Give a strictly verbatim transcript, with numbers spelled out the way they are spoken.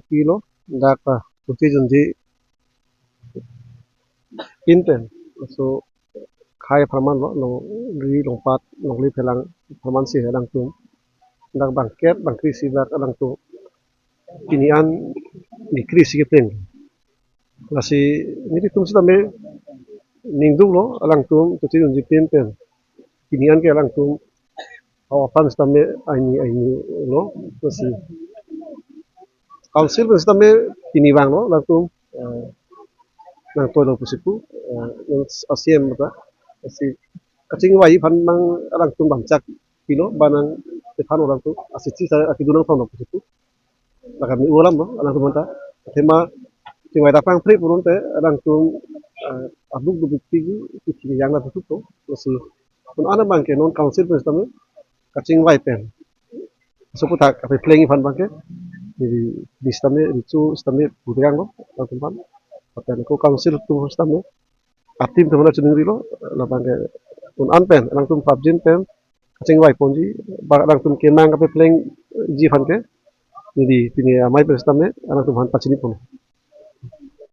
Pilo, dak, ah, kuti junji pinten. So, khai apharman lo, longri longpat, longri phelang apharman si alangtum. Dak bangket, bangkri si dak alangtum. Pini an, ni kri si kepleng. Lasi, nelitum sitame, ningduk lo, alangtum, kuti junji pinten. Pini an ke alangtum, aw aphan sitame, aini, aini lo, lasi. Council pen sitame, pini vang lo, alangtum, eh, nangtoi lo pusi pu, eh, nang asiem ta, lasi. Kachingvai aphan nang alangtum damchak pilo, ba nang aphan alangtum, asichi sa, akidu nangthanlo pusi pu. Lake me-u alam lo, alangtum aphanta. Athema, chingvai dapang pri pulote, alangtum, eh, abuk dubik pigi, pigi yang la tutup to, lasi. Pun ana abangke non council pen sitame, kachingvai pen. So puthak, ape pleng aphan abangke. Jadi, di sitame, richu sitame, pudang lo, alangtum aphan. Apen ko council atum sitame, atim atum la chiningrilo, labangke, un an pen, alangtum pabjin pen, kachingvai ponji, ba alangtum kenang kapeplengji aphan ke, neli pini amei pen sitame, alangtum aphan pachini pon.